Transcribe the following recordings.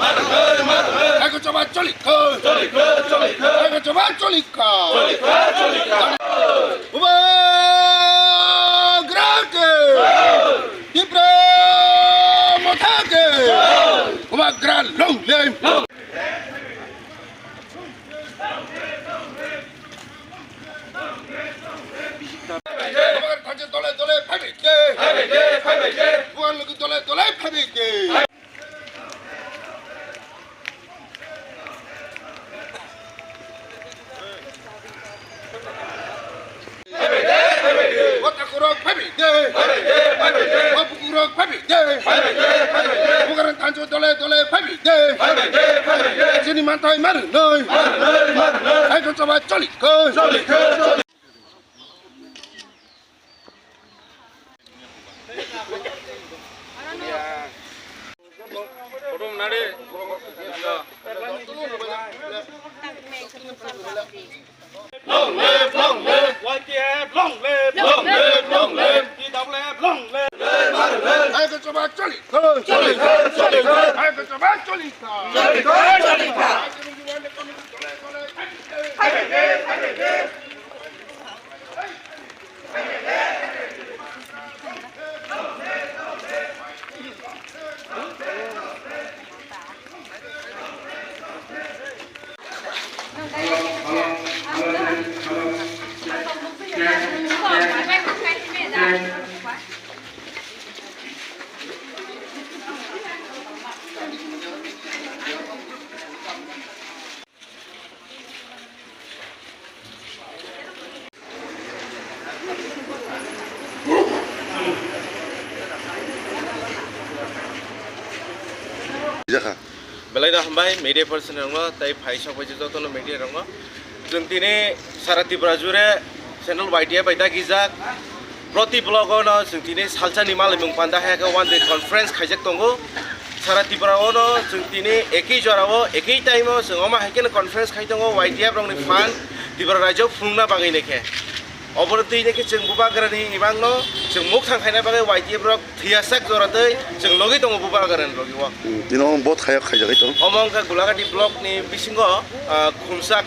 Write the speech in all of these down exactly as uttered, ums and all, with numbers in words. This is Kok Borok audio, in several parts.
Eko choba choli kho. Choli kho, choli kho. Eko choba choli kho. Choli kho, choli kho. Bubagra ke. Tipra Motha ke. Bubagra long live. Bubagra thanse dole dole phaibai de. Phaibai de, phaibai de. Bubagra logi dole dole phaibai de. Watakurok phaibai de. Wapukurok phaibai de. Bubagra thanse dole dole phaibai de. Chini manthai marunoi. Hai kho choba choli kho. Long live, long live. Y T F, long live. Long live, long live. T W F, long live. Hai kho choba choli kho. Choli kho, choli kho. Hai kho choba choli kho. Choli kho, choli kho. Jakha. Belai no hambai media person rokno tei phai sok bai jotono media rokno. Chwng tini sara Tripura jure Central Y T F bai dagijak. Proti block o no chwng tini salsa ni malai mung panda hai khe one day conference khaijak tongo. Sara Tripura o no chwng tini ekhi jora o, ekhi time o chwng omo hai kheno conference khai tongo Y T F rokni phan Tripura rajyo phunukna bagwi ne khe. Obono twi ne khe chwng Bubagrani imang no chwng mukthang khaina bagwi Y T F rok thwiyasak jora twi chwng logi tongo Bubagrani logi o. Hmm, tino bo thayok khaijagwi tongo. Omo wngkha Gulagati block ni bisingo, ah, khumsak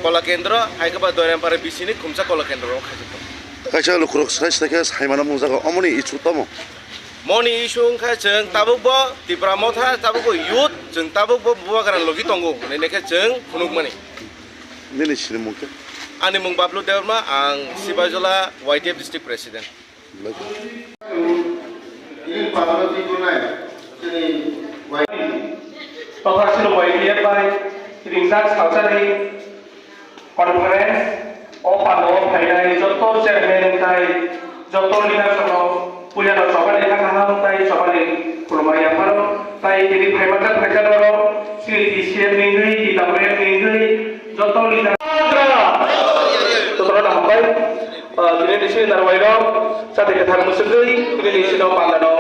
Kola Kendro, hai khe ba Doirampara bisini khumsa Kola Kendro rok khaijak tongo. Kaisa lukurok swrai swrai khe saimano mungjago, omoni issue tamo? Moni issue wngkha chwng tabukbo Tipra Motha, tabukbo youth, chwng tabukbo Bubagrani logi tongo, hwnwi khe chwng phunukmani. Nini sinimung khe? Ani mung Bablu Debbarma, ang Sibajola Y T F District President. Totha sino Y T F bai ringjak salsani conference o pano phainai joto chairman tai joto leader rokno puila no chobani kha kaham tai chobani khulumani yapharo tai tini phaimanjak phaijak rok sini T C M ni hwnwi, T W F ni hwnwi joto leader joto no hambai. Ah, bini ni sini narwai rok, chati kwthar mwswgwi, bini ni sini panda no.